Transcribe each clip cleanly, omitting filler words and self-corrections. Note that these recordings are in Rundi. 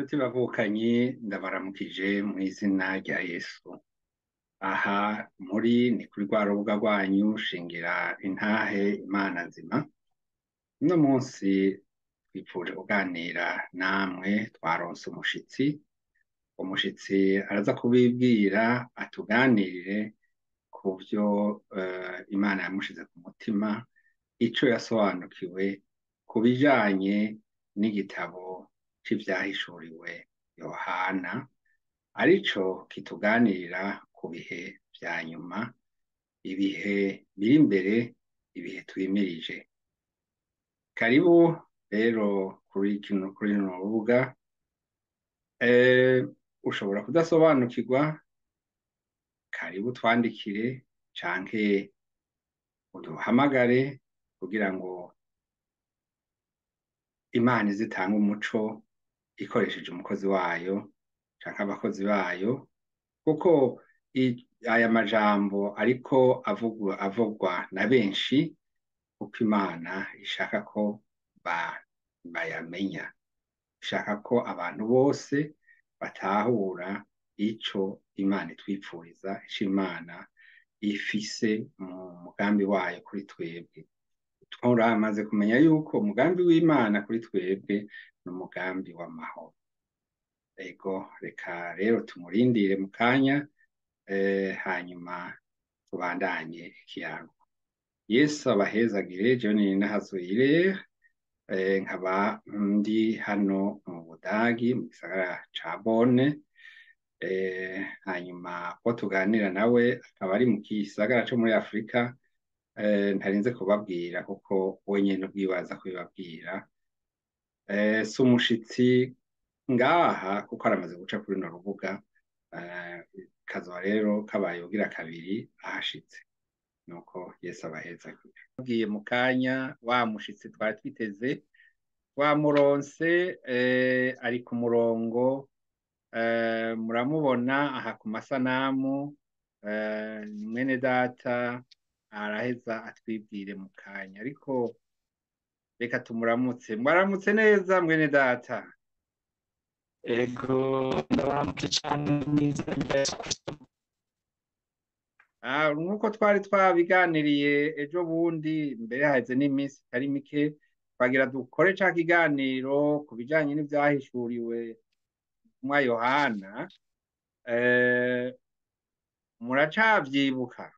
Nshuti bavukanyi, ndabaramukije mw'izina rya Yesu. Aha muri ni kuri rwa rubuga rwanyu Shingira Intahe Imana Nzima. Uno munsi twipfuje kuganira namwe, twaronse umushitsi. Umushitsi araza kubibwira atuganirire ku vyo Imana yamushize ku mutima, ico yasobanukiwe ku bijanye n'igitabo c'ivyahishuriwe Yohana, arico kituganirira ku bihe vya nyuma, ibihe biri imbere, ibihe twimirije. Karibu rero kuri runo rubuga. Ushobora kudasobanukirwa, karibu twandikire canke uduhamagare kugira ngo Imana ize itange umuco ikoresheje umukozi wayo canke abakozi bayo, kuko aya majambo ariko avugwa na benshi, kuko Imana ishaka ko bayamenya, ishaka ko abantu bose batahura ico Imana itwipfuriza, ico Imana ifise mu mugambi wayo kuri twebwe. Turamaze kumenya yuko umugambi w'Imana kuri twebwe ni umugambi w'amahoro. Ego, reka rero tumurindire mu kanya, hanyuma tubandanye ikiyago. Yesu abahezagire. Jewe ni Nahazwire, nkaba ndi hano mu Budagi mu gisagara ca Bonn, hanyuma uwo tuganira nawe akaba ari mu gisagara co muri Afrika, ntarinze kubabwira kuko we nyene ubwiwe aza kubibabwira. Si umushitsi ngaha kuko aramaze guca kuri runo rubuga, kazoba rero kabaye ubugira kabiri ahashitse. Nuko Yesu abahezagire. Babwiye mu kanya wa mushitsi twari twiteze twamuronse, ari ku murongo, muramubona aha ku masanamu, ni mwene data, araheza atwibwire mu kanya, ariko reka tumuramutse. Mwaramutse neza mwene data? Ego, ndabaramutse cane mw'izina rya Yesu Kristo. Nk'uko twari twabiganiriye ejo bundi, mbere haheze n'iminsi itari mike, twagira dukore ca kiganiro ku bijanye n'ivyahishuriwe intumwa Yohana. Muracavyibuka?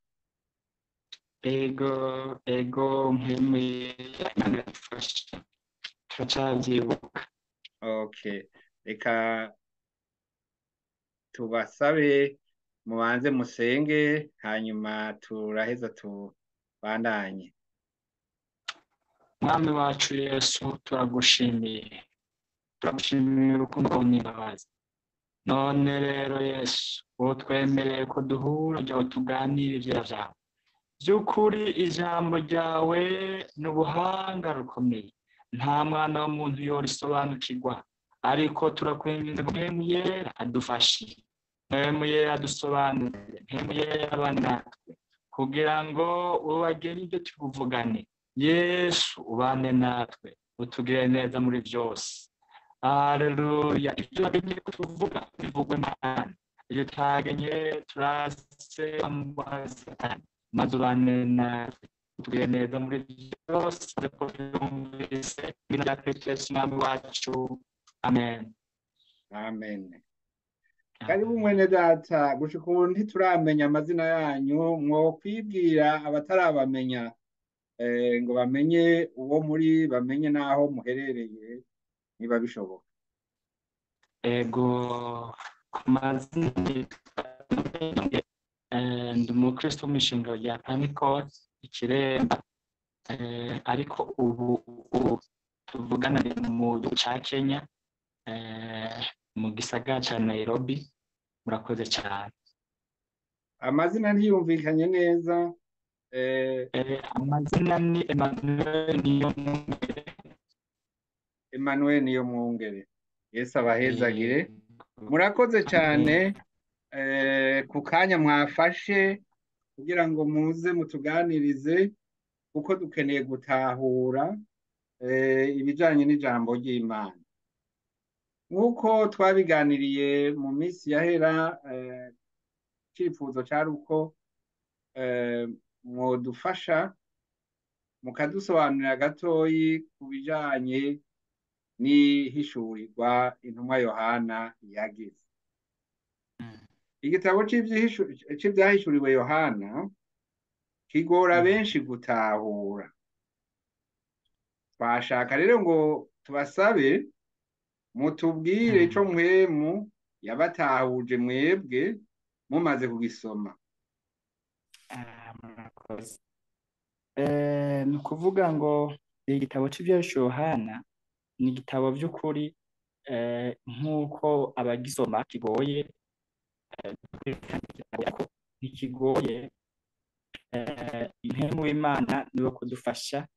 Ego, ego, mpwemu Imana iradufasha, turacavyibuka. Okay, reka tubasabe mubanze musenge, hanyuma turaheza tubandanye. Mwami wacu Yesu, turagushimiye, turagushimiye urukundo rwawe n'imbabazi. None rero Yesu, wowe twemereye ko duhura kugira ngo tuganire ivyera vyawe. Vy'ukuri ijambo ryawe ni ubuhanga rukomeye, nta mwana w'umuntu yorisobanukirwa, ariko turakwinginze ngo Mpwemu Yera adufashe, Mpwemu Yera adusobanurire, Mpwemu Yera abane natwe, kugira ngo ubagere ibyo tuvugane. Yesu ubane natwe, utugire neza muri vyose. Haleluya. Ibyo wagenye ko tuvuga bivugwe Mana, ibyo utagenye turase Satani, maze ubane natwe, utugire neza muri vyose, ko twumvise izina rya Kristo Yesu Umwami wacu. Amen. Amen. Karibu mwene data, gushika ubu ntituramenya amazina yanyu, mwokwibwira abatarabamenya, ngo bamenye uwo muri, bamenye n'aho muherereye niba bishoboka. Ego, ku mazina ndi umukristo w'ishengero rya Pentecote Ikiremba, ariko ubu tuvugana mu gihugu ca Kenya, mu gisagara ca Nairobi. Murakoze cane. Amazina ntiyumvikanye neza. Amazina ni Emmanuel Niyomwungere. Emmanuel Niyomwungere. Yesu abahezagire. Murakoze cane ku kanya mwafashe kugira ngo muze mutuganirize, kuko dukeneye gutahura ibijanye n'ijambo ry'Imana. Nk'uko twabiganiriye mu minsi yahera, icyifuzo cyari uko mwodufasha mukadusobanurira gatoyi ku bijanye n'ihishurirwa intumwa Yohana yagize. Igitabo c'ivyahishuriwe Yohana kigora benshi gutahura. Twashaka rero ngo tubasabe mutubwire ico mpwemu yabatahuje mwebwe mumaze kugisoma. Murakoze. Ni ukuvuga ngo igitabo c'ivyahishuwe Yohana ni igitabo vy'ukuri, nk'uko abagisoma kigoye, ariko ntikigoye. Impwemu w'Imana niwe kudufasha,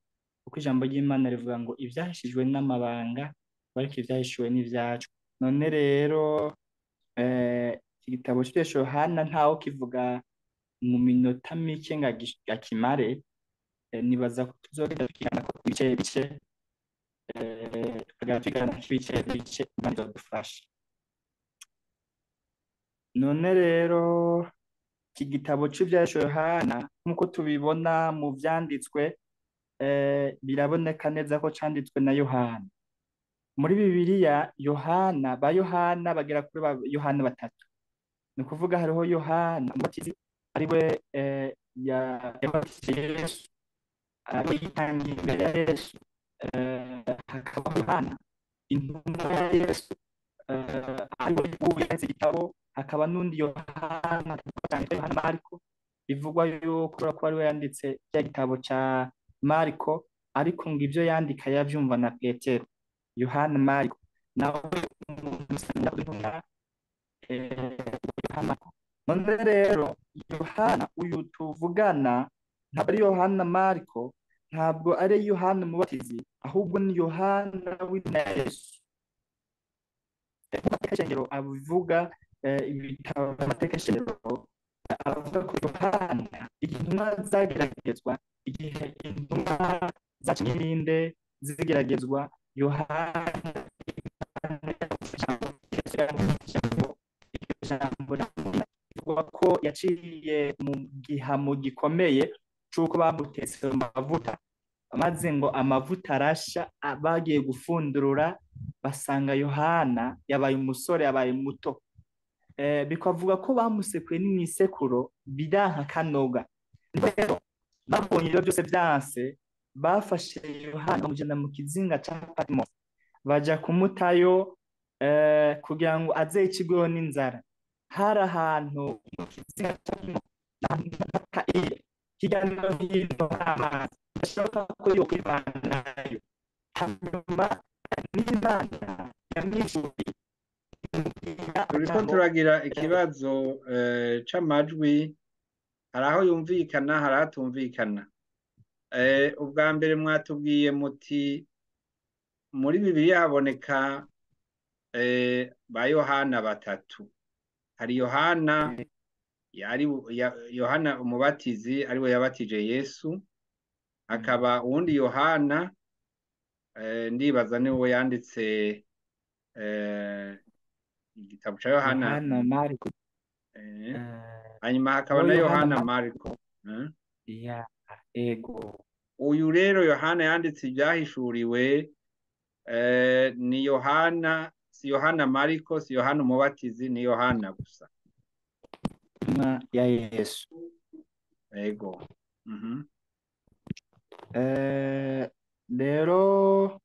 kuko ijambo ry'Imana rivuga ngo ivyahishijwe n'amabanga ariko ivyahishuwe n'ivyacu. None rero iki gitabo c'ivyahishuwe Yohana ntawo kivuga mu minota mike ngo akimare. Nibaza ko tuzogenda tukigana ko ibice bice, tukagenda twigana ko ibice bice, Imana izodufasha. None rero iki gitabo c'ivyahishuwe Yohana nk'uko tubibona mu vyanditswe, biraboneka neza ko canditswe na Yohana. Muri Bibiliya Yohana, ba Yohana bagera kuri ba Yohana batatu. Ni ukuvuga hariho Yohana umubatizi ariwe yabatije Yesu, ariwe yitangiye imbere ya Yesu. Hakabaho Yohana intumwa ya Yesu, ariwe yanditse igitabo. Hakaba n'undi Yohana, Yohana Mariko, bivugwa yuko ashobora kuba ariwe yanditse cya gitabo ca Mariko, ariko ngo ivyo yandika yavyumva na Petero. Yohana Mariko nawe Yohana. None rero Yohana uyu tuvugana ntabwo ari Yohana Mariko, ntabwo ari Yohana umubatizi, ahubwo ni Yohana w'intumwa ya Yesu. Amateka y'ishengero avuga, ibitabo by'amateka y'ishengero avuga ko Yohana igihe intumwa zageragezwa, igihe intumwa zaca imyirinde zigeragezwa, Yohana ijambo rivuga ko yaciye mu gihamo gikomeye c'uko bamutetse mu mavuta, maze ngo amavuta arasha, bagiye gufundurura basanga Yohana yabaye umusore, yabaye muto. Bikavuga ko bamusekuye n'imisekuro biranka kanoga. Rero babonye ibyo byose vyanse, bafashe Yohana bamujana mu kizinga ca Patmos, baja kumutayo kugira ngo aze yicirweho n'inzara. Hari ahantu mu kizinga ca Patmos, hirya no hino hari amazi, bishoboka ko yokwivanayo. Hanyuma n'Imana yamwishuye. Turiko turagira ikibazo c'amajwi, hari aho yumvikana, hari ahatumvikana. Ubwa mbere mwatubwiye muti muri Bibiliya haboneka ba Yohana batatu. Hari Yohana Yohana umubatizi ariwe yabatije Yesu, hakaba uwundi Yohana, ndibaza niwe yanditse igitabo ca Yohana, Yohana Mariko, hanyuma hakaba na Yohana Mariko. Ego. Uyu rero Yohana yanditse ivyahishuriwe, ni Yohana, si Yohana Mariko, si Yohana umubatizi, ni Yohana gusa ya Yesu. Ego. Rero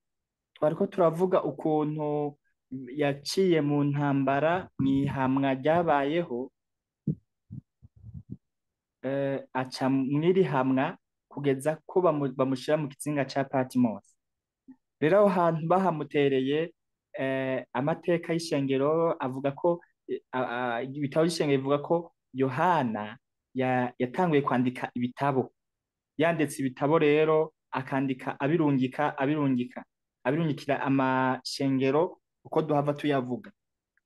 twariko turavuga ukuntu yaciye mu ntambara, mw'ihamwa ryabayeho, aca mw'iri hamwa kugeza ko bamushira mu kizinga ca Patmos. Rero aho hantu bahamutereye, amateka y'ishengero avuga ko, ibitabo by'ishengero bivuga ko Yohana yatanguye kwandika ibitabo. Yanditse ibitabo rero akandika abirungika, abirungika, abirungikira amashengero uko duhava tuyavuga.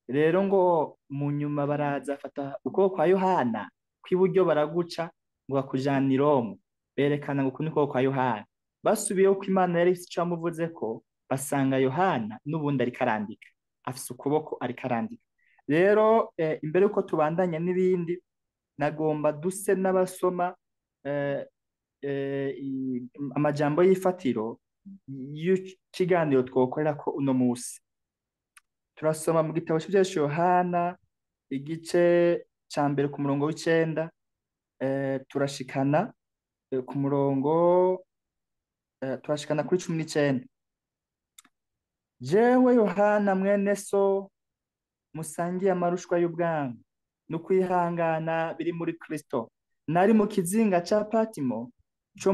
Rero ngo mu nyuma baraza afata ukuboko kwa Yohana kw'iburyo baraguca ngo bakujana i Roma, berekana ngo uku ni ukuboko kwa Yohana. Basubiyeho ko Imana yari ifise ico yamuvuze ko, basanga Yohana n'ubundi ariko arandika. Afise ukuboko ariko arandika. Rero imbere yuko tubandanya n'ibindi, nagomba duse n'abasoma amajambo y'ifatiro y'ikiganiro twokorera ko uno musi. Turasoma mu gitabo c'Ivyanditswe Yohana igice ca mbere ku murongo w'9, turashikana ku murongo, turashikana kuri 19. Jewe Yohana mwene so musangiye amarushwa y'ubwami no kwihangana biri muri Kristo, nari mu kizinga ca Patimo co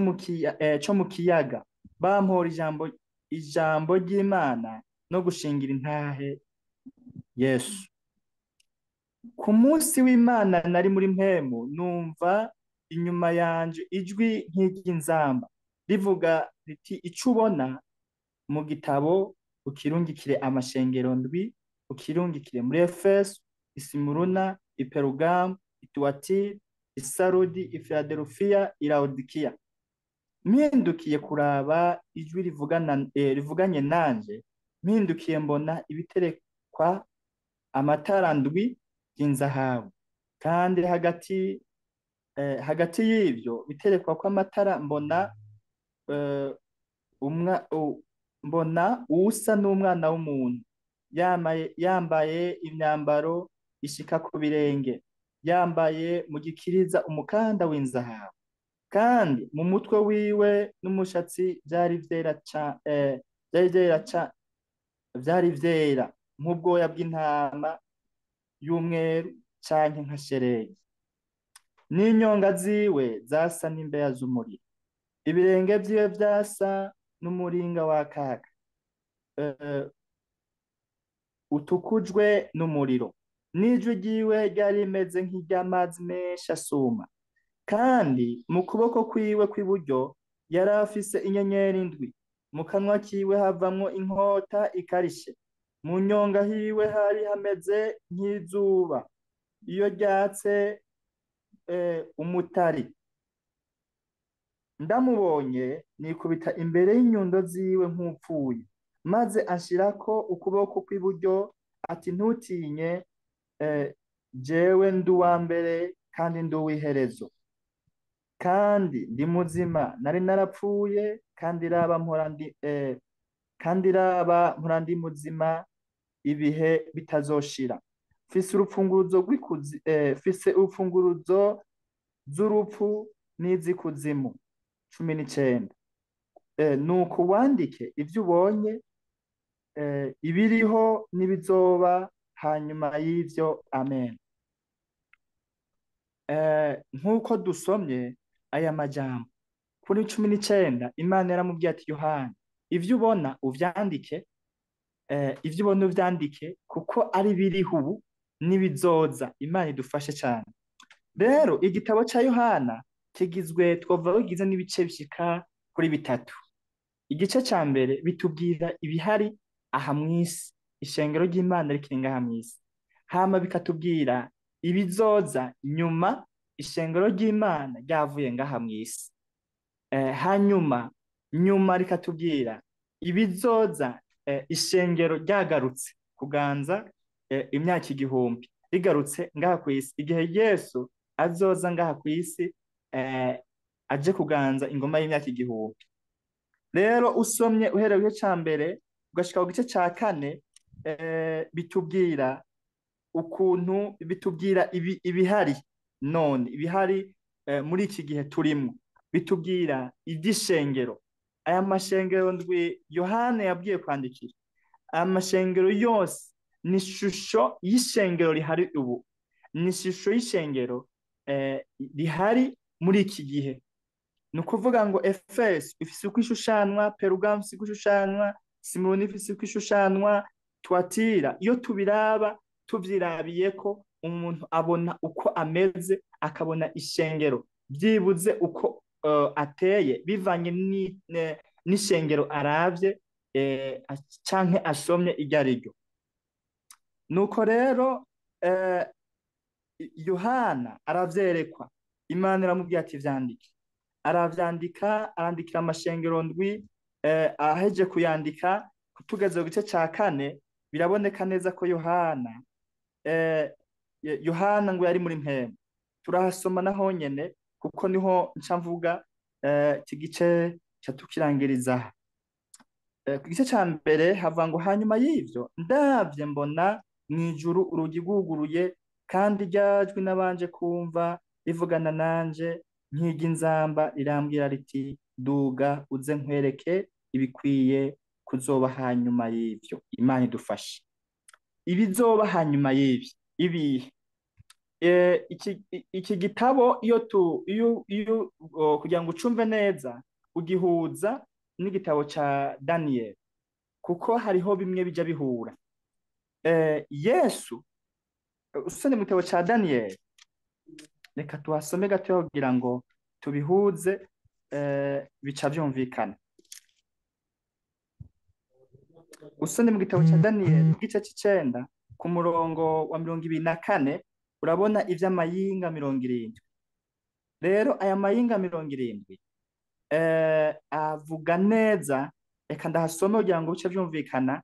mu kiyaga, bampora ijambo ry'Imana no gushingira intahe Yesu. Ku munsi w'Imana nari muri mpemu, numva inyuma yanje ijwi nk'iry'inzamba rivuga riti: ico ubona mu gitabo ukirungikire amashengero ndwi, ukirungikire muri Efeso, Isimuruna, Iperugamu, Ituwatiri, Isarudi, Ifiladelfiya, Ilaodikiya. Mpindukiye kuraba ijwi rivuganye nanje, mpindukiye mbona ibiterekwa amatara ndwi y'inzahabu, kandi hagati y'ivyo biterekwa kw'amatara mbona mbona uwusa n'umwana w'umuntu, yambaye imyambaro ishika ku birenge, yambaye mu gikiriza umukanda w'inzahabu, kandi mu mutwe wiwe n'umushatsi vyari vyari vyera nk'ubwoya bw'intama y'umweru canke nka sheregi, n'inyonga ziwe zasa n'imbeya z'umuriro, ibirenge vyiwe vyasa n'umuringa w'akaka utukujwe n'umuriro, n'ijwi ryiwe ryari rimeze nk'iry'amazi menshi asuma, kandi mu kuboko kwiwe kw'iburyo yari afise inyenyeri ndwi, mu kanwa kiwe havamwo inkota ikarishe, mu nyonga hiwe hari hameze nk'izuba iyo ryatse umutari. Ndamubonye nikubita imbere y'inyundo ziwe nk'upfuye, maze anshirako ukuboko kw'iburyo ati: ntutinye, jewe ndi uwa mbere kandi ndi uw'iherezo, kandi ndi muzima, nari narapfuye, kandi raba mpora ndi muzima ibihe bitazoshira. Mfise urufunguruzo mfise urufunguruzo z'urupfu n'iz'ikuzimu. 19. Nuko wandike ivyo ubonye, ibiriho n'ibizoba hanyuma y'ivyo. Amen. Nk'uko dusomye aya majambo kuri 19, Imana yaramubwiye ati: Yohana, ivyo ubona uvyandike, ivyo ubona uvyandike, kuko ari biriho ubu n'ibizoza. Imana idufashe cyane. Rero igitabo ca Yohana kigizwe, twovuga ko kigizwe n'ibice bishika kuri bitatu. Igice ca mbere bitubwira ibihari aha mw'isi, ishengero ry'Imana rikiri ngaha mw'isi, hama bikatubwira ibizoza nyuma ishengero ry'Imana ryavuye ngaha mw'isi, hanyuma nyuma rikatubwira ibizoza ishengero ryagarutse kuganza imyaka 1000 rigarutse ngaha kw'isi, igihe Yesu azoza ngaha kw'isi aje kuganza ingoma y'imyaka 1000. Rero usomye uhereye igice ca mbere ugashika ku gice ca kane, bitubwira ukuntu, bitubwira ibihari none, ibihari muri iki gihe turimo, bitubwira iby'ishengero. Aya mashengero ndwi Yohana yabwiye kwandikira, aya mashengero yose ni ishusho y'ishengero rihari ubu, ni ishusho y'ishengero rihari muri iki gihe. Ni ukuvuga ngo Efeso ifise uko ishushanwa, Perugamu ifise uko ishushanwa, Simuruna ifise uko ishushanwa, Tuatira. Iyo tubiraba tuvyirabiyeko, umuntu abona uko ameze, akabona ishengero byibuze uko ateye, bivanye n'ishengero aravye canke asomye iryo ariryo. Nuko rero Yohana aravyerekwa, Imana iramubwira ati vyandike. Aravyandika, arandikira amashengero ndwi. Aheje kuyandika, tugeze ku gice ca kane, Biraboneka neza ko Yohana Yohana ngo yari muri mpemu. Turahasoma na honyene kuko niho nca mvuga iki gice ca tukirangiriza. Ku gice ca mbere havuga ngo hanyuma y'ivyo ndavye mbona mw'ijuru urugi rwuguruye, kandi ryajwi nabanje kumva rivugana nanje nk'irya inzamba rirambwira riti duga uze nkwereke ibikwiye kuzoba hanyuma y'ivyo. Imana idufashe. Ibizoba hanyuma y'ivyo ibihe? Iki gitabo iyo kugira ngo ucumve neza ugihuza n'igitabo ca Daniel, kuko hariho bimwe bija bihura. Yesu usomye mu gitabo ca Daniel, reka tuhasome gato kugira ngo tubihuze, bica vyumvikana. Usomye mu gitabo ca Daniel igice c'icenda ku murongo wa 24 urabona ivy'amayinga 70. Rero aya mayinga 70 avuga neza, reka ndahasome kugira ngo bice vyumvikana.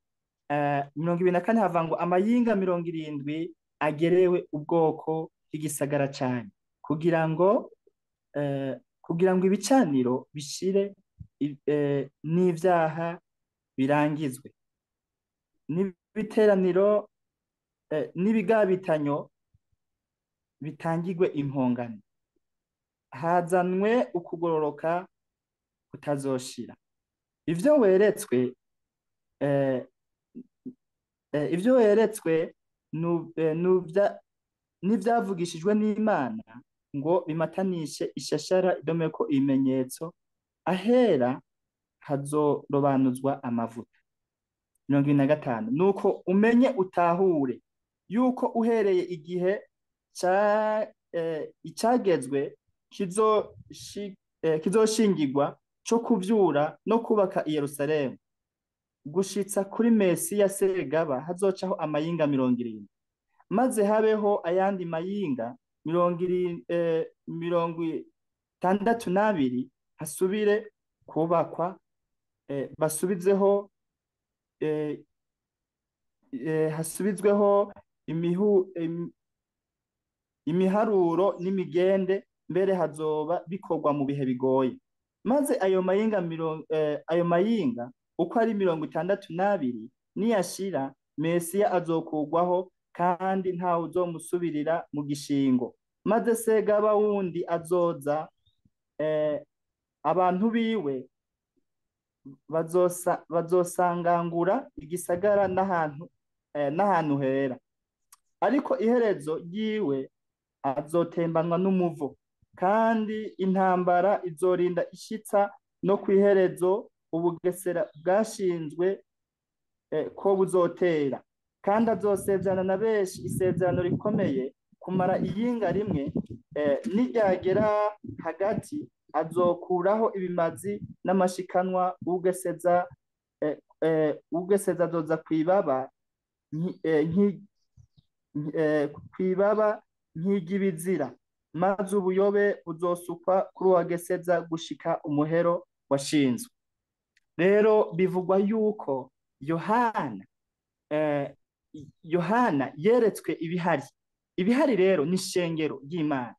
24 havuga ngo amayinga 70 agerewe ubwoko bw'igisagara cane, kugira ngo ibicaniro bishire n'ivyaha birangizwe, n'ibiteraniro n'ibigabitanyo bitangirwe impongano, hazanwe ukugororoka kutazoshira. Ivyo weretswe n'ivyavugishijwe n'Imana ngo bimatanishe ishashara idomeko ibimenyetso, ahera hazorobanuzwa amavuta. 25 nuko umenye utahure yuko uhereye igihe icagezwe kizoshingirwa co kuvyura no kubaka i Yerusalemu gushitsa kuri Mesiya Segaba hazocaho amayinga 70, maze habeho ayandi mayinga 62 hasubire kubakwa, basubizeho hasubizweho imiharuro n'imigende, mbere hazoba bikorwa mu bihe bigoye. Maze ayo mayinga uko ari 62 niyashira, Mesiya azokugwaho kandi ntawe uzomusubirira mu gishingo. Maze Segaba wundi azoza, abantu biwe bazosangangura igisagara n'ahantu hera, ariko iherezo ryiwe azotembanwa n'umuvo, kandi intambara izorinda ishitsa no kwiherezo ubugesera bwashinzwe ko buzotera. Kandi azosezerana na benshi isezerano rikomeye kumara iyinga rimwe, niryagera hagati azokuraho ibimazi n'amashikanwa, ugeseza azoza kwibaba kwibaba nk'igibizira, maze ubuyobe buzosukwa kuri uwageseza gushika umuhero washinzwe. Rero bivugwa yuko Yohana yeretswe ibihari. Ibihari rero ni ishengero ry'Imana.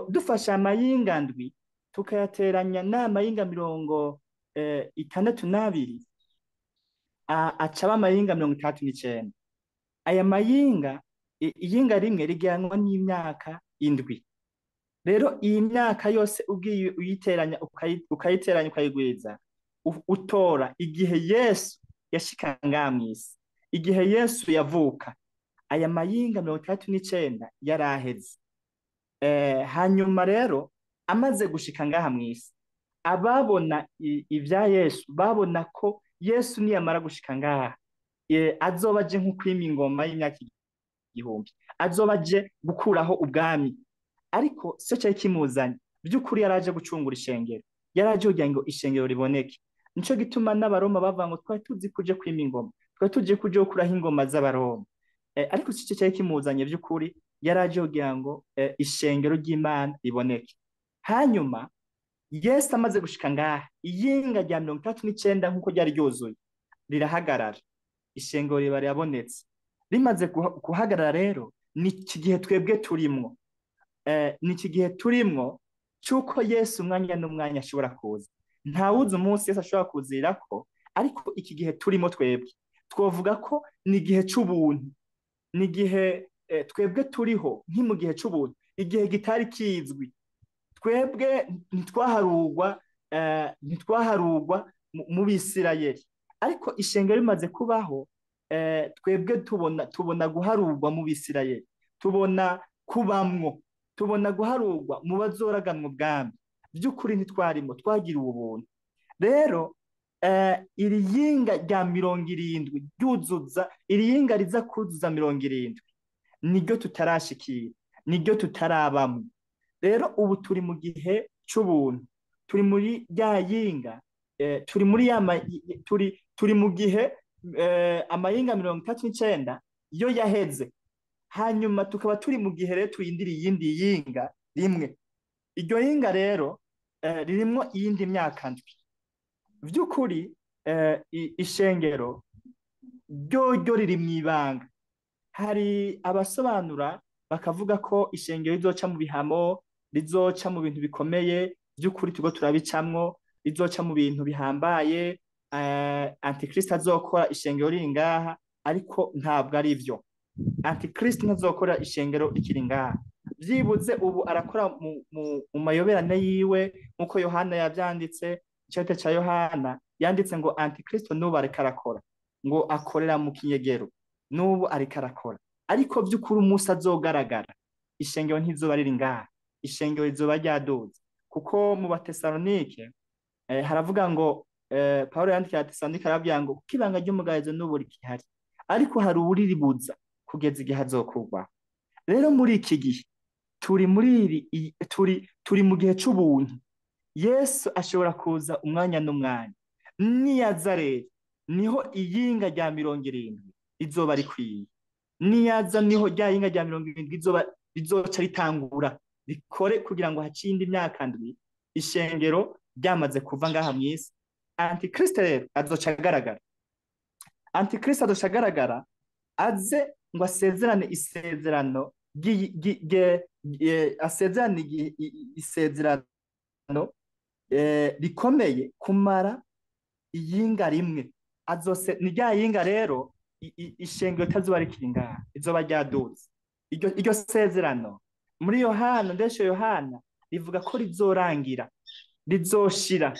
Dufasha amayinga ndwi tukayateranya n'amayinga 62 acaba amayinga 69. Aya mayinga, iyinga rimwe rigiranwa n'imyaka 7. Rero iyi myaka yose ugiye uyiteranya ukayiteranya ukayigwiza, utora igihe Yesu yashika ngaha mw'isi, igihe Yesu yavuka, aya mayinga 69 yaraheze. Hanyuma rero amaze gushika ngaha mw'isi, ababona ivya Yesu babona ko Yesu niyamara gushika ngaha azoba aje nko kwima ingoma y'imyaka 1000, azoba aje gukuraho ubwami. Ariko sio cari kimuzanye, by'ukuri yaraje gucungura ishengero, yaraje kugira ngo ishengero riboneke. Nico gituma n'Abaroma bavuga ngo twari tuzi kuje kwima ingoma, twari tuje kuje gukuraho ingoma z'Abaroma. Ariko sico cari kimuzanye, by'ukuri yaraje kugira ngo ishengero ry'Imana riboneke. Hanyuma Yesu amaze gushika ngaha, iyinga rya 39 nkuko ryari ryuzuye rirahagarara. Ishengero riba rirabonetse. Rimaze guhagarara rero, ni iki gihe twebwe turimwo, ni iki gihe turimwo c'uko Yesu umwanya n'umwanya ashobora kuza. Ntawuzi umunsi Yesu ashobora kuzirako, ariko iki gihe turimo twebwe twovuga ko ni igihe c'ubuntu, ni igihe twebwe turiho nki mu gihe c'ubuntu, igihe kitari kizwi. Twebwe ntitwaharugwa mu Bisirayeli, ariko ishengero rimaze kubaho, twebwe tubona guharugwa mu Bisirayeli, tubona kubamwo, tubona guharugwa mu bazoraganwa ubwami. By'ukuri ntitwarimo, twagiriwe ubuntu. Rero iri yinga rya 70 ryuzuza, iri yinga riza kuzuza 70 niryo tutarashikira, niryo tutarabamwo. Rero ubu turi mu gihe c'ubuntu, turi muri rya yinga, turi muri ya turi mu gihe amayinga 39 yo yaheze, hanyuma tukaba turi mu gihe rero turindiriye iyindi yinga rimwe. Iryo yinga rero ririmwo iyindi myaka 7. Vy'ukuri ishengero ryoryo riri mw'ibanga. Hari abasobanura bakavuga ko ishengero rizoca mu bihamo, rizoca mu bintu bikomeye, vy'ukuri turiko turabicamwo, rizoca mu bintu bihambaye, Antikristo azokora ishengero riri ngaha, ariko ntabwo ari vyo. Antikristo ntazokora ishengero rikiri ngaha. Vyibuze ubu arakora mu mayoberane yiwe, nkuko Yohana yavyanditse, icete ca Yohana yanditse ngo Antikristo n'ubu ariko arakora, ngo akorera mu kinyegero, n'ubu ariko arakora. Ariko vy'ukuri umunsi azogaragara, ishengero ntizoba riri ngaha, ishengero rizoba ryaduze. Kuko mu Batesalonike haravuga ngo Paulo yandikiye Abatesalonike arababwira ngo kuko ibanga ry'umugayizo n'ubu rikihari, ariko hari uwuriribuza kugeza igihe azokurwaho. Rero muri iki gihe turi muri turi mu gihe c'ubuntu. Yesu ashobora kuza umwanya n'umwanya. Niyaza rero niho iyinga rya 70 izoba rikwiye. Niyaza niho rya yinga rya 70 izoba rizoca ritangura rikore kugira ngo haciye indi myaka 7 ishengero ryamaze kuva ngaha mw'isi. Antikristo rero azoca agaragara. Antikristo azoca agaragara aze ngo asezerane isezerano asezerane isezerano rikomeye kumara iyinga rimwe. Azose ni rya yinga rero ishengero itazoba rikiri ngaha, izoba ryaduze. Iryo sezerano muri Yohana, ndeshe Yohana rivuga ko rizorangira, rizoshira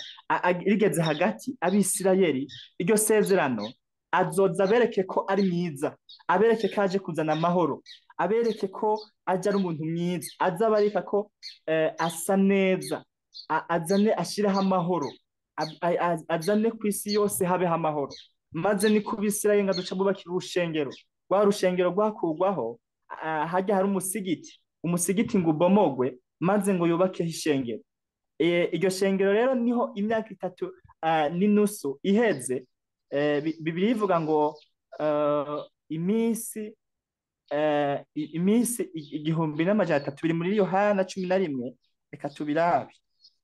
rigeze hagati Abisirayeli. Iryo sezerano azoza abereke ko ari mwiza, abereke ko aje kuzana amahoro, abereke ko aje ari umuntu mwiza, aza abereka ko asa neza, azane ashiraho amahoro, azane ku isi yose habeho amahoro. Maze ni ku Bisirayeli ngo duca bubakira urushengero, rwa rushengero rwakurwaho, hajya hari umusigiti, umusigiti ngo ubomogwe, maze ngo yubakeho ishengero. Iryo shengero rero niho imyaka 3.5 iheze. Bibiliya ivuga ngo iminsi 1300 biri muri Yohana 11. Reka tubirabe.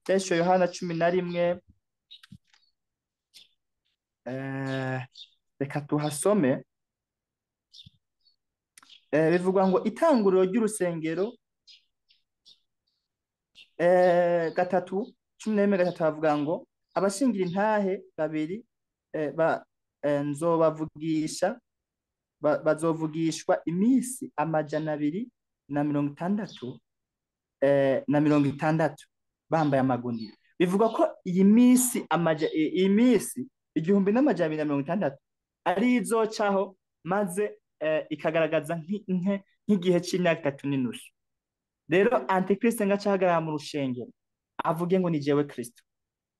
Tesho Yohana 11, reka tuhasome. Bivugwa ngo itanguriro ry'urusengero 3:11 havuga ngo abashingira intahe babiri nzobavugisha bazovugishwa iminsi 260 na 60 bambaye amagunira. Bivuga ko iyi minsi iyi minsi 1260 ari izocaho, maze ikagaragaza nk'igihe c'imyaka 3.5. Rero Antikristo ngaca ahagarara mu rushengero avuge ngo ni jewe Kristo.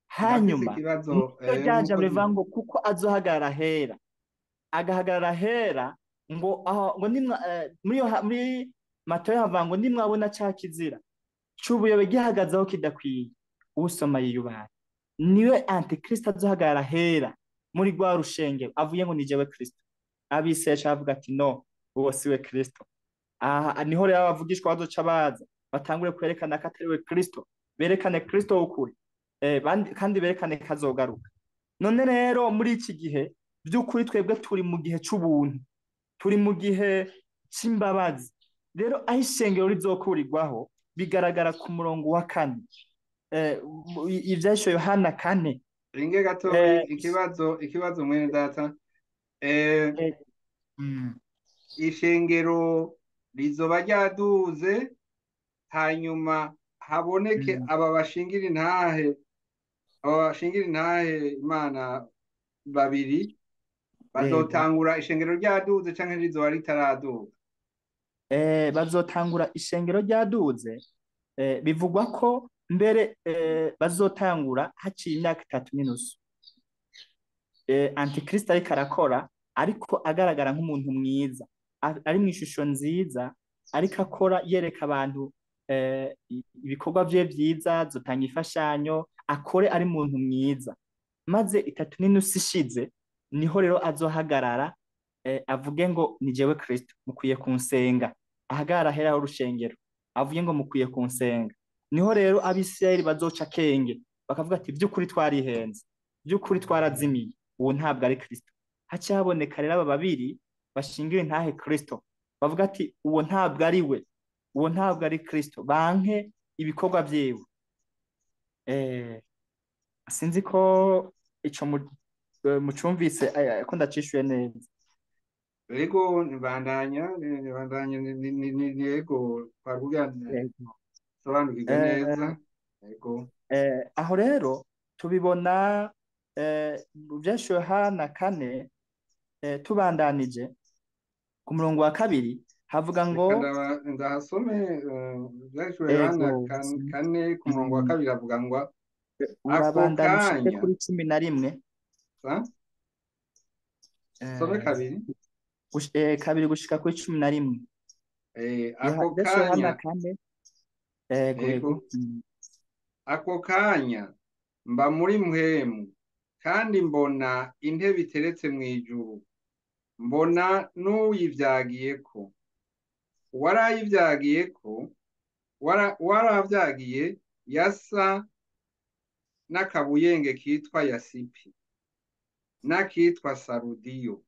Hanyuma ryaje bivuga ngo kuko azohagarara hera, agahagarara hera ngo aho ngo nimwa muri Matayo havuga ngo nimwabona ca kizira c'ubuyobe gihagazeho kidakwiye, usoma yiyubaha. Niwe Antikristo azohagarara hera muri rwa rushengero avuye ngo ni jewe Kristo. Abisesha avuga ati no, uwo siwe Kristo. Aha niho rero abavugishwa bazoca baza batangure kwerekana ko atari we Kristo, berekane Kristo w'ukuri, kandi berekane kazogaruka. None rero muri iki gihe By'ukuri twebwe turi mu gihe c'ubuntu, turi mu gihe c'imbabazi. Rero aho ishengero rizokurirwaho bigaragara ku murongo wa 4, ivyahishuriwe Yohana 4. Ringe gatoyi, ikibazo mwene data. Ishengero rizoba ryaduze, hanyuma haboneke aba bashingira intahe Imana babiri bazotangura ishengero ryaduze canke rizoba ritaraduga? Bazotangura ishengero ryaduze. Bivugwa ko mbere bazotangura haciye imyaka 3.5. Antikristo ariko arakora, ariko agaragara nk'umuntu mwiza, ari mu ishusho nziza, ariko akora yereka abantu ibikorwa vye vyiza, zotanga imfashanyo, akore ari muntu mwiza. Maze 3.5 ishize niho rero azohagarara, avuge ngo ni jewe Kristo, mukwiye kunsenga. Ahagarara ahera urushengero, avuge ngo mukwiye kunsenga. Niho rero Abisirayeli bazoca akenge, bakavuga ati by'ukuri twarihenze, by'ukuri twarazimiye, uwo ntabwo ari Kristo. Haca haboneka rero aba babiri bashingira intahe Kristo, bavuga ati uwo ntabwo ari we, uwo ntabwo ari Kristo, banke ibikorwa vyiwe. Sinzi ko ico mucumvise, ko ndacishuye neza. Ego, nibandanya ego twavuga sobanukirwe neza. Ego. Aho rero tubibona mu vyahishuriwe Yohana 4, tubandanije ku murongo wa 2 havuga ngo ndahasome ivyahishuriwe Yohana 4 ku murongo wa 2 havuga ngo urabandanya ushike kuri 11. Some kabiri. 2 gushika kuri 11. Ako kanya. Ego. Ako kanya mba muri mpwemu, kandi mbona intebe iteretse mu ijuru, mbona n'uyivyagiyeko. Uwarayivyagiyeko, uwaravyagiye yasa n'akabuyenge kitwa yasipi, n'akitwa sarudiyo,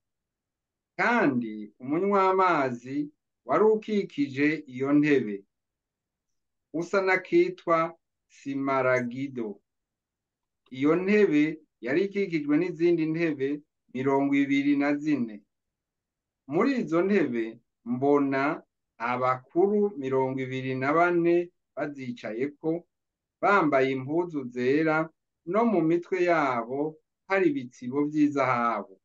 kandi umunywamazi wari ukikije iyo ntebe usa n'akitwa simaragido. Iyo ntebe yari ikikijwe n'izindi ntebe 24. Muri izo ntebe mbona abakuru 24 bazicayeko, bambaye impuzu zera, no mu mitwe yabo hari ibitsibo vy'izahabu.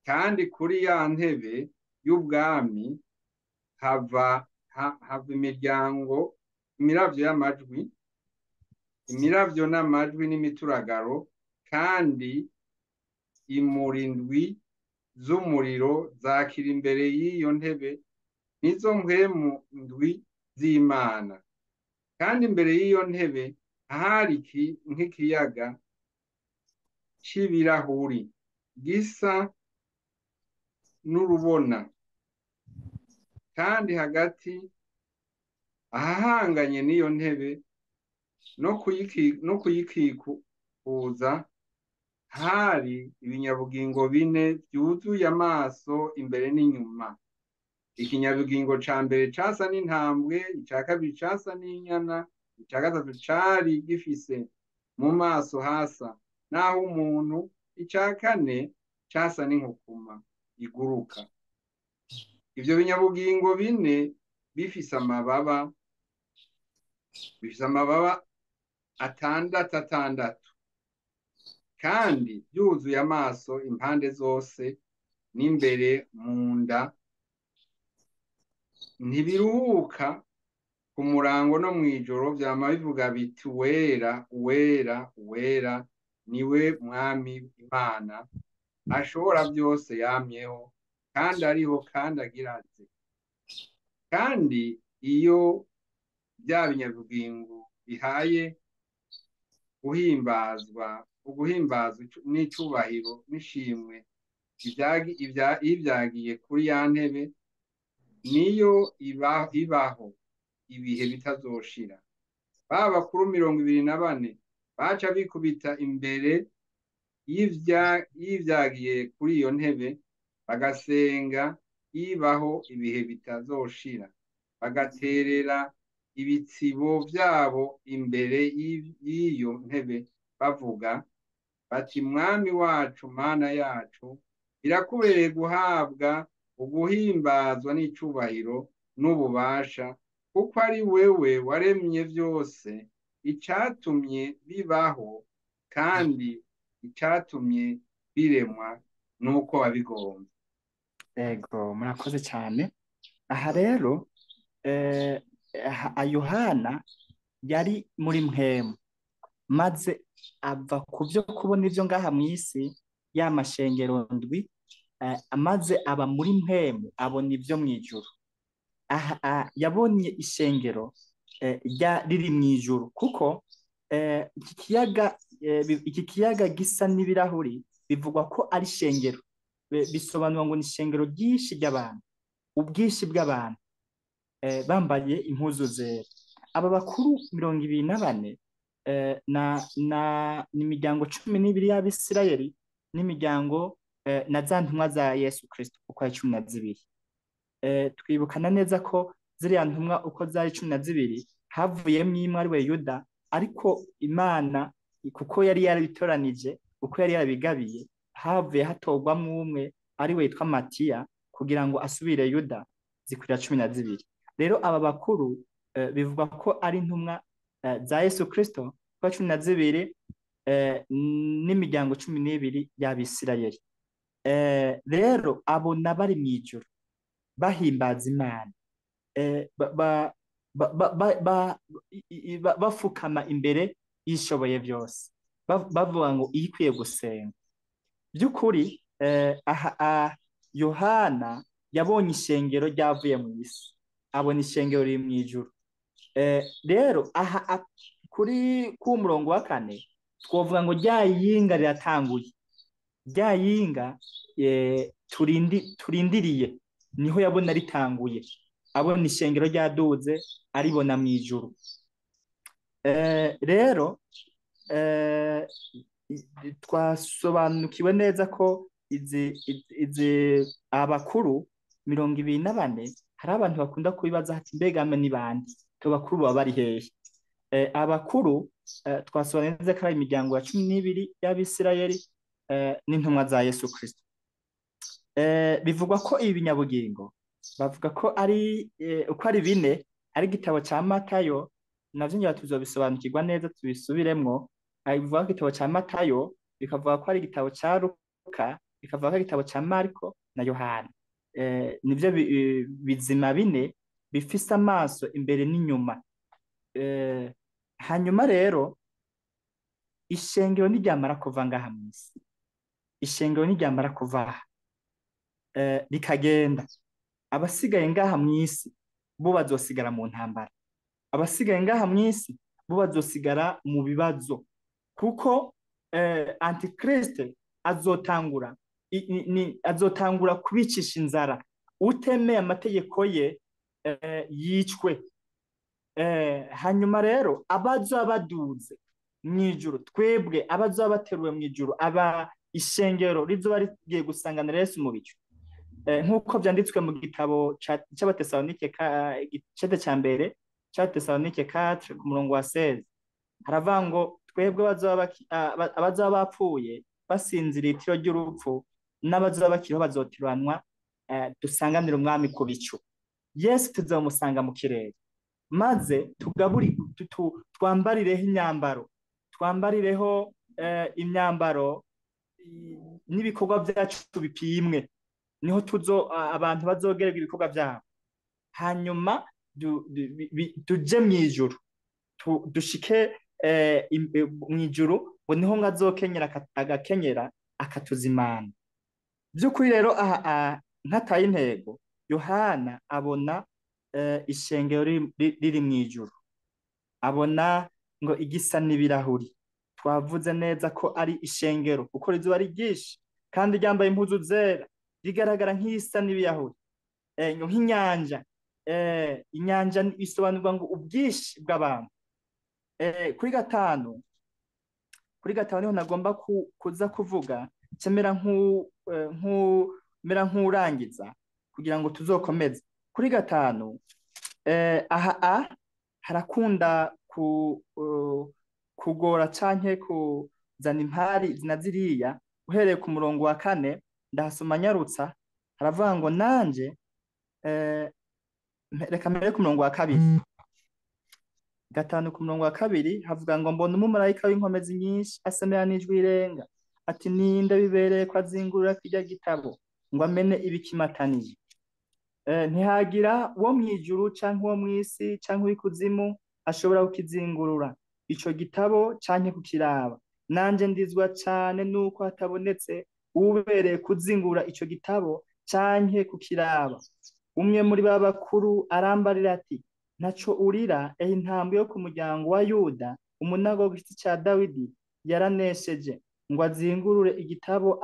Kandi kuri ya ntebe y'ubwami hava imiryango, imiravyo y'amajwi, imiravyo n'amajwi n'imituragaro, kandi imurindwi z'umuriro zakira imbere y'iyo ntebe, nizo mpwemu ndwi z'Imana. Kandi imbere y'iyo ntebe hari nk'ikiyaga c'ibirahuri gisa n'urubona, kandi hagati ahahanganye n'iyo ntebe no kuyikikuza hari ibinyabugingo 4 vyuzuye amaso imbere n'inyuma. Ikinyabugingo ca mbere casa n'intambwe, ica kabiri casa n'inyana, ica gatatu cari gifise mu maso hasa naho umuntu, ica kane casa n'inkukuma iguruka. Ivyo binyabugingo 4 bifise amababa 6 6, kandi byuzuye amaso impande zose n'imbere mu nda. Ntibiruhuka ku murango no mw'ijoro, vyama bivuga biti uwera, uwera, uwera niwe Mwami Imana ashobora byose, yamyeho kandi ariho kandi agira aze. Kandi iyo bya binyabugingo bihaye guhimbazwa n'icubahiro n'ishimwe ivyagiye kuri ya ntebe, niyo ibaho ibihe bitazoshira. Ba bakuru 24 baca bikubita imbere y'ivyagiye kuri iyo ntebe, bagasenga ibaho ibihe bitazoshira, bagaterera ibitsibo vyabo imbere y'iyo ntebe, bavuga bati: Mwami wacu, Mana yacu, birakubereye guhabwa uguhimbazwa n'icubahiro n'ububasha, kuko ari wewe waremye vyose, icatumye bibaho kandi icatumye biremwa nuko wabigomba. Ego, murakoze cyane. Aha rero Yohana yari muri mpwemu, maze ava ku byo kubona ivyo ngaha mw'isi ya mashengero ndwi, maze aba muri mpwemu abona ivyo mw'ijuru. Aha yabonye ishengero riri mw'ijuru, kuko iki kiyaga gisa n'ibirahuri bivugwa ko ari ishengero. Bisobanura ngo ni ishengero ryinshi ry'abantu, ubwinshi bw'abantu bambaye impuzu zera. Aba bakuru 24 na imiryango 12 y'Abisirayeli n'imiryango na za ntumwa za Yesu Kristo uko ari 12. Twibukana neza ko ziriya ntumwa uko zari 12 havuyemwo imwe ari we Yuda, ariko Imana kuko yari yarabitoranije, uko yari yarabigabiye, havuye hatorwamwo umwe ari we yitwa Matiya kugira ngo asubire Yuda, zikwira 12. Rero aba bakuru bivugwa ko ari intumwa za Yesu Kristo kwa 12 n'imiryango 12 y'Abisirayeli. Rero abo nabari mw'ijuru bahimbaza Imana, bafukama imbere y'ishoboye byose, bavuga ngo iyikwiye gusenga. By'ukuri aha Yohana yabonye ishengero ryavuye mu isi, abona ishengero riri mw'ijuru. Rero aha kuri ku murongo wa 4 twovuga ngo rya yinga riratanguye, rya yinga turindiriye niho yabona ritanguye, abona ishengero ryaduze aribona mw'ijuru. Rero twasobanukiwe neza ko izi abakuru 24 hari abantu bakunda kubibaza ati mbega ni bande, abakuru baba bari hehe? Abakuru twasobanuye neza ko ari imiryango ya 12 y'Abisirayeli n'intumwa za Yesu Kristo. Bivugwa ko ibi binyabugingo bavuga ko ari uko ari bine, ari igitabo ca Matayo, navyo ngira tuzobisobanukirwa neza tubisubiremwo. Bivuga ko igitabo ca Matayo, bikavuga ko ari igitabo ca Luka, bikavuga ko ari igitabo ca Mariko na Yohana. Nivyo bizima bine bifise amaso imbere n'inyuma. Hanyuma rero ishengero niryamara kuva ngaha mw'isi, ishengero niryamara kuva aha rikagenda, abasigaye ngaha mw'isi bo bazosigara mu ntambara, abasigaye ngaha mw'isi bo bazosigara mu bibazo, kuko Antikriste azotangura azotangura kubicisha inzara, utemeye amategeko ye yicwe. Hanyuma rero abazoba baduze mw'ijuru, twebwe abazoba bateruwe mw'ijuru, aba ishengero rizoba rigiye gusanganira Yesu mu bicu, nk'uko vyanditswe mu gitabo c'Abatesalonike igice ca mbere c'Abatesalonike 4 ku murongo wa 16, haravuga ngo twebwe abazoba bapfuye basinziriye itiro ry'urupfu n'abazoba bakiriho bazotiranwa, dusanganire umwami ku bicu. Yesu tuzomusanga mu kirere, maze tugaburi twambarireho imyambaro, twambarireho imyambaro n'ibikorwa byacu bipimwe, niho tuzo abantu bazogererwa ibikorwa byabo. Hanyuma tuje mw'ijuru, dushike mw'ijuru, ngo niho ngazokenyera agakenyera akatuzimana. By'ukuri rero aha nkataye intego, Yohana abona ishengero riri mw'ijuru, abona ngo igisa n'ibirahuri. Twavuze neza ko ari ishengero kuko rizuba ari ryinshi kandi ryambaye impuzu zera, rigaragara nk'isa n'ibirahuri, nk'inyanja. Inyanja isobanurwa ngo ubwinshi bw'abantu. Kuri 5 Kuri gatanu niho nagomba kuza kuvuga, cemera mera nk'urangiza kugira ngo tuzokomeze. Kuri gatanu aha a harakunda kugora canke kuzana impari zina ziriya. Uhereye ku murongo wa 4 ndahasoma nyarutsa, haravuga ngo nanje reka mbere ku murongo wa 2. 5 ku murongo wa 2 havuga ngo mbona umumarayika w'inkomezi nyinshi asemera n'ijwi rirenga ati ninde bibereye ko azingurura kirya gitabo ngo amene ibikimatanije. Ntihagira uwo mw'ijuru canke uwo mw'isi canke uw'ikuzimu ashobora kukizingurura ico gitabo canke kukiraba. Nanje ndizwa cane nuko hatabonetse uwubereye kuzingura ico gitabo canke kukiraba. Umwe muri ba bakuru arambarira ati ntaco urira, ehe intambwe yo ku muryango wa Yuda umunago w'igiti ca Dawidi yaranesheje ngo azingurure igitabo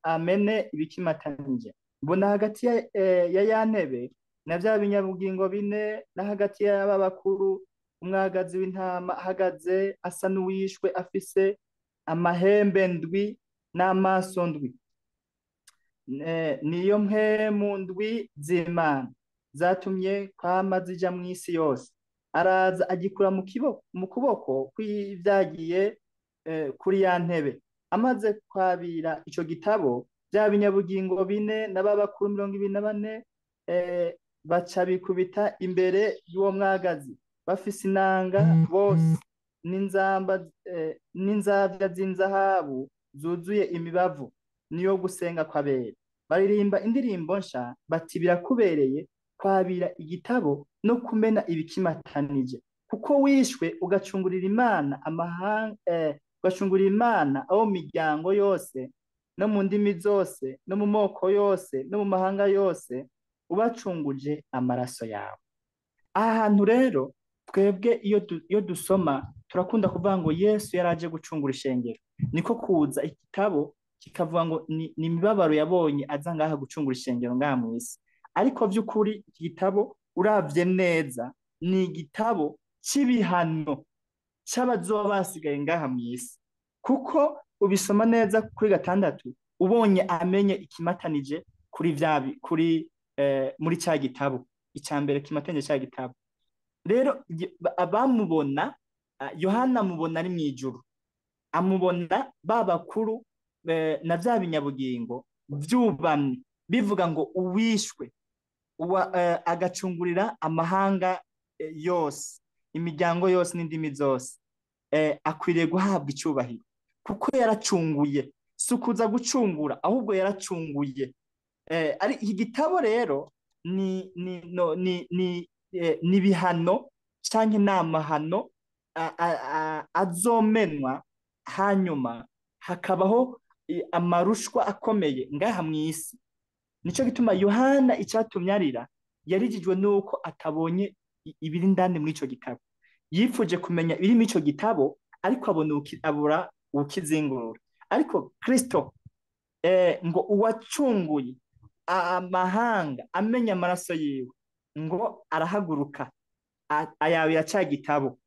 amene ibikimatanije. Mbona hagati ya ya ntebe na vya binyabugingo bine na hagati y'aba bakuru umwagazi w'intama ahagaze asa n'uwishwe afise amahembe 7 n'amaso 7. Niyo mpwemu 7 z'Imana zatumye kwama zija mw'isi yose. Araza agikura mu kuboko kw'ivyagiye kuri ya ntebe. Amaze kwabira ico gitabo, vya binyabugingo bine n'ababakuru 24 baca bikubita imbere y'uwo mwagazi bafise inanga bose n'inzamba n'inzavya z'inzahabu zuzuye imibavu niyo gusenga kw'abera. Baririmba indirimbo nsha bati birakubereye kwabira igitabo no kumena ibikimatanije, kuko wishwe ugacungurira Imana amahanga, ugacungurira Imana abo miryango yose no mu ndimi zose no mu moko yose no mu mahanga yose, ubacunguje amaraso yawe. Aha hantu rero twebwe iyo dusoma turakunda kuvuga ngo Yesu yaraje gucungura ishengero. Niko kuza igitabo kikavuga ngo ni imibabaro yabonye aza ngaha gucungura ishengero ngaha mw'isi. Ariko vy'ukuri iki gitabo uravye neza ni igitabo c'ibihano c'abazoba basigaye ngaha mw'isi, kuko ubisoma neza kuri 6 ubonye amenye ikimatanije kuri vyabi kuri muri ca gitabo ica mbere kimatanije ca gitabo. Rero abamubona Yohana amubona ari mw'ijuru, amubona ba bakuru na vya binyabugingo vyubamye bivuga ngo uwishwe agacungurira amahanga yose, imiryango yose n'indimi zose, akwiriye guhabwa icubahiro kuko yaracunguye. Si ukuza gucungura ahubwo yaracunguye. Ari iki gitabo rero ni ni no ni ni ni bihano canke n'amahano azomenwa, hanyuma hakabaho amarushwa akomeye ngaha mw'isi. Nico gituma Yohana icatumye arira yarijijwe nuko atabonye ibiri indani muri ico gitabo. Yifuje kumenya ibiri muri ico gitabo ariko abona abura ukizingurura. Ariko Kristo ngo uwacunguye amahanga amenya amaraso yiwe ngo arahaguruka ayabira ca gitabo,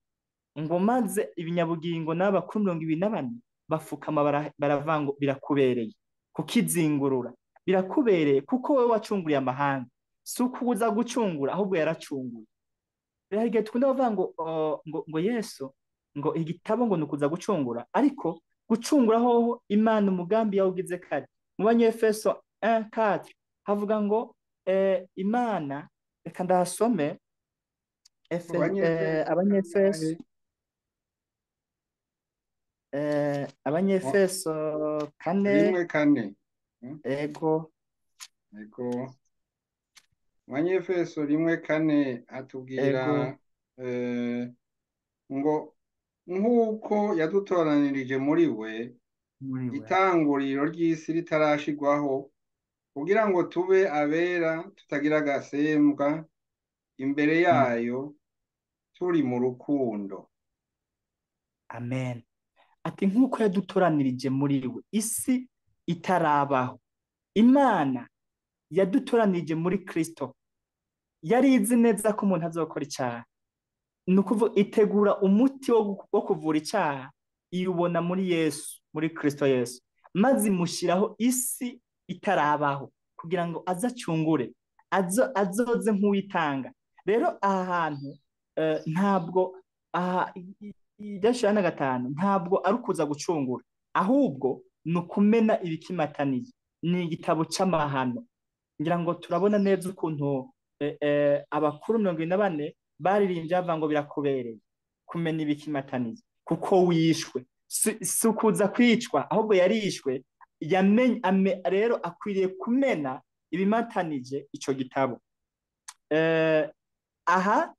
ngo maze ibinyabugingo n'abakuru 24 bafukama baravuga ngo birakubereye kukizingurura, birakubereye kuko wewe wacunguriye amahanga. Si ukuza gucungura ahubwo yaracunguye. Rero igihe dukunda kuvuga ngo ngo Yesu ngo igitabo ngo nukuza gucungura, ariko gucungura hoho Imana umugambi yawugize kare. Mu Banyefeso 1:4 havuga ngo Imana, reka ndahasome, Abanyefeso Abanyefeso 4 1:4. Ego. Ego. Abanyefeso 1:4 atubwira ngo nk'uko yadutoranirije muri we itanguriro ry'isi ritarashigwaho, kugira ngo tube abera tutagira agasembwa imbere yayo turi mu rukundo. Amen. Ati nk'uko yadutoranirije muri we isi itarabaho, Imana yadutoranirije muri Kristo. Yari izi neza ko umuntu azokora icaha, ni ukuvuga itegura umuti wo kuvura icaha iwubona muri Yesu, muri Kristo Yesu, maze imushyiraho isi itarabaho kugira ngo aze acungure, azoze nk'uwitanga. Rero aha hantu ntabwo aha ibyashyira na 5 ntabwo ari ukuza gucungura, ahubwo ni ukumena ibikimataniye. Ni igitabo c'amahano. Ngira ngo turabona neza ukuntu abakuru 74 baririmbye bavuga ngo birakubereye kumena ibikimataniye kuko wishwe. Si ukuza kwicwa, ahubwo yarishwe. Rero akwiriye kumena ibimatanije ico gitabo. Aha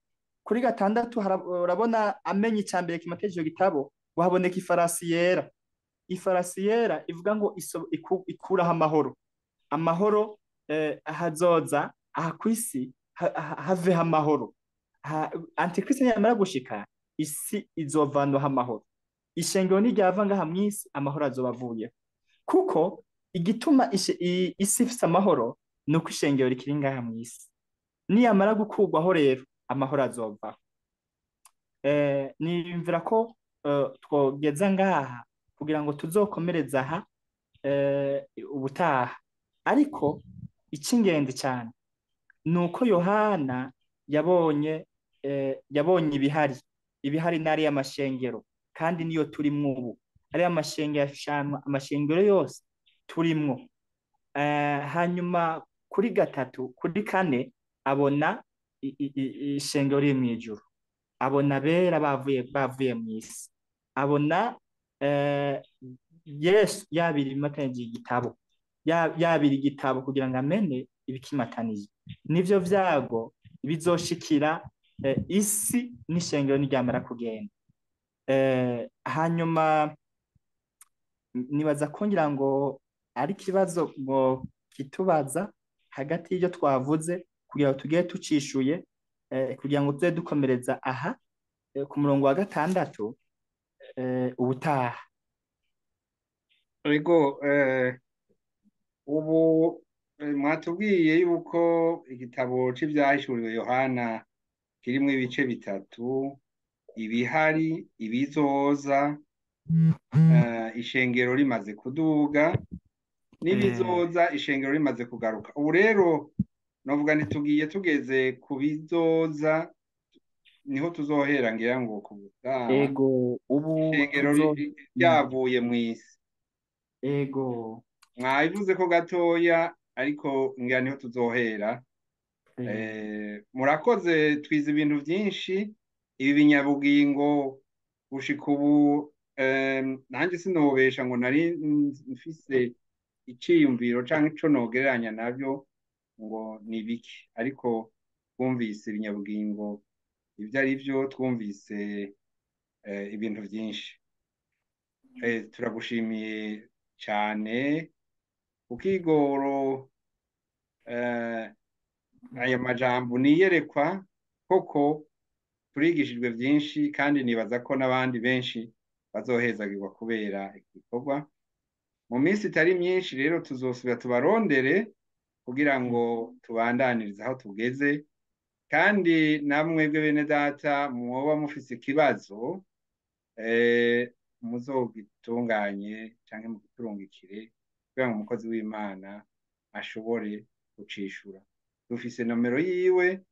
kuri 6 urabona amenye icambere kimatanije ico gitabo, ngo haboneka ifarasi yera. Ifarasi yera ivuga ngo ikuraho amahoro. Amahoro hazoza aha kwisi haveho amahoro. Antikristo niyamara gushika isi izovanwaho amahoro. Ishengero niryava ngaha mw'isi amahoro azoba avuyeho. Kuko igituma isi ifise amahoro ni uko ishengero rikiri ngaha mw'isi. Niyamara gukurwaho rero amahoro azovaho. Niyumvira ko twogeza ngaha kugira ngo tuzokomereze aha ubutaha. Ariko icy'ingenzi cyane ni uko Yohana yabonye ibihari. Ibihari n'ari y'amashengero, kandi niyo turimwo ubu. Ari amashengero ashanwa, amashengero yose turimwo. Hanyuma kuri 3 kuri 4 abona ishengero riri mw'ijuru. Abona abera bavuye mw'isi. Abona Yesu yabira ibimatanije igitabo, yabira igitabo kugira ngo amene ibikimatanije. Nivyo vyago bizoshikira isi n'ishengero niryamara kugenda. Hanyuma nibaza ko ngira ngo ari ikibazo ngo kitubaza hagati y'ibyo twavuze kugira ngo tugere tucishuye, kugira ngo tuze dukomereza aha ku murongo wa 6 ubutaha. Ego, ubu mwatubwiye yuko igitabo c'Ivyahishuriwe Yohana kirimwo ibice 3: ibihari, ibizoza, ishengero rimaze kuduga, n'ibizoza ishengero rimaze kugaruka. Ubu rero novuga ntitugiye tugeze ku bizoza, niho tuzohera ngira ngo ku butaha. Ego, ubu ishengero ryavuye mw'isi. Ego, mwabivuze ko gatoya, ariko ngira niho tuzohera. Murakoze, twize ibintu byinshi. Ibi binyabugingo gushika ubu nanjye sinobesha ngo nari mfise iciyumviro canke ico nogereranya navyo ngo ni biki, ariko twumvise ibinyabugingo ivyo ari vyo, twumvise ibintu byinshi. Turagushimiye cyane ukigoro. Aya majambo niyerekwa koko turigishijwe byinshi, kandi nibaza ko n'abandi benshi bazohezagirwa kubera igikorwa. Mu minsi itari myinshi rero tuzosubira tubarondere kugira ngo tubandanirize aho tugeze. Kandi namwebwe bene data mwoba mufise ikibazo muzogitunganye canke mugiturungikire kugira ngo umukozi w'Imana ashobore gucishura. Dufise nomero yiwe,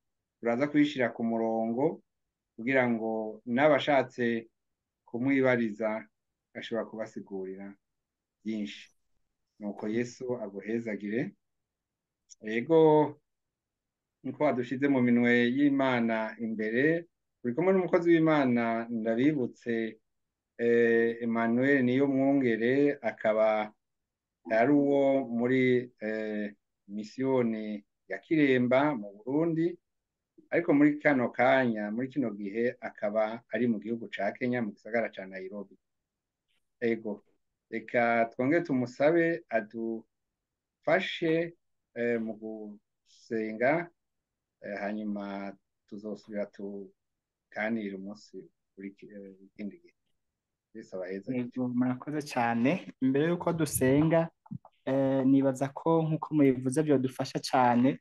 turaza kuyishira ku murongo kugira ngo n'abashatse kumwibariza ashobora kubasigurira byinshi. Nuko Yesu aguhezagire. Ego, niko adushize mu minwe y'Imana imbere. Turi kumwe n'umukozi w'Imana, ndabibutse, Emmanuel niyo mwungere, akaba ari uwo muri misiyoni ya Kiremba mu Burundi, ariko muri kano kanya, muri kino gihe akaba ari mu gihugu ca Kenya, mu gisagara ca Nairobi. Ego, reka twongere tumusabe adufashe mu gusenga, hanyuma tuzosubira tuganire umunsi ikindi gihe. Yesu abaheze. Yego, murakoze cyane. Imbere y'uko dusenga, nibaza ko nk'uko mubivuze byodufasha cyane,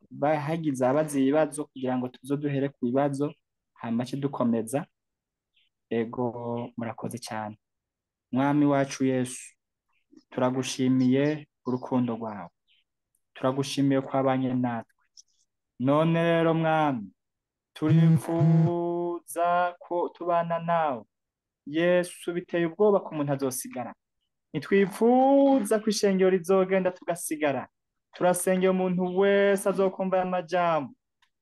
bahagize abaza ibibazo kugira ngo tuzoduhere ku bibazo hanyuma dukomeza. Ego, murakoze cyane. Mwami wacu Yesu, turagushimiye urukundo rwawe, turagushimiye ko wabanye natwe. None rero Mwami, turifuza ko tubana nawe. Yesu, biteye ubwoba ko umuntu azosigara. Ntitwifuza ko ishengero rizogenda tugasigara. Turasengera umuntu wese azokumva aya majambo.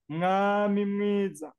Mwami mwiza,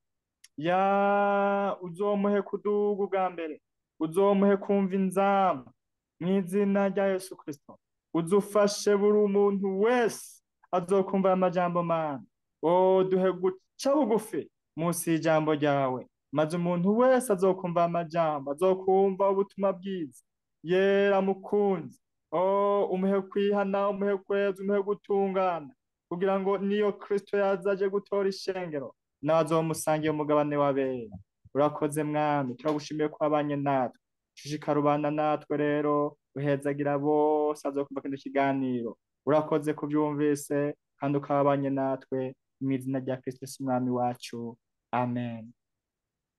ya uzomuhe kuduga ubwa mbere, uzomuhe kumva inzamba mw'izina rya Yesu Kristo. Uzufashe buri umuntu wese azokumva aya majambo Mana. O duhe guca bugufi munsi y'ijambo ryawe, maze umuntu wese azokumva aya majambo, azokumva ubutumwa bwiza. Yera mukunzi, o umuhe kwihana, umuhe kweza, umuhe gutungana, kugira ngo niyo Kristo yazaje gutora ishengero, nawe azomusangiye umugabane w'abera. Urakoze Mwami, turagushimiye ko wabanye natwe. Shishikara ubana natwe rero, uhezagira bose azokumva kino kiganiro. Urakoze kubyumvise kandi ukabanye natwe mu izina rya Kristo Yesu Umwami wacu. Amen.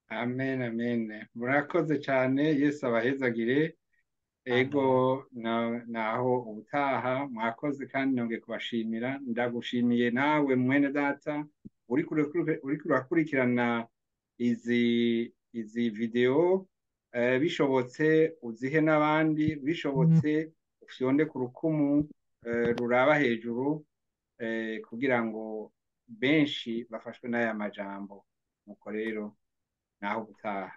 Amen, amen. Murakoze cyane, Yesu abahezagire. Ego, naho ubutaha mwakoze kandi nongeye kubashimira. Ndagushimiye nawe mwene data uriko urakurikirana izi video, bishobotse uzihe n'abandi, bishobotse ufyonde ku rukumu ruraba hejuru, kugira ngo benshi bafashwe n'aya majambo. Nuko rero naho ubutaha.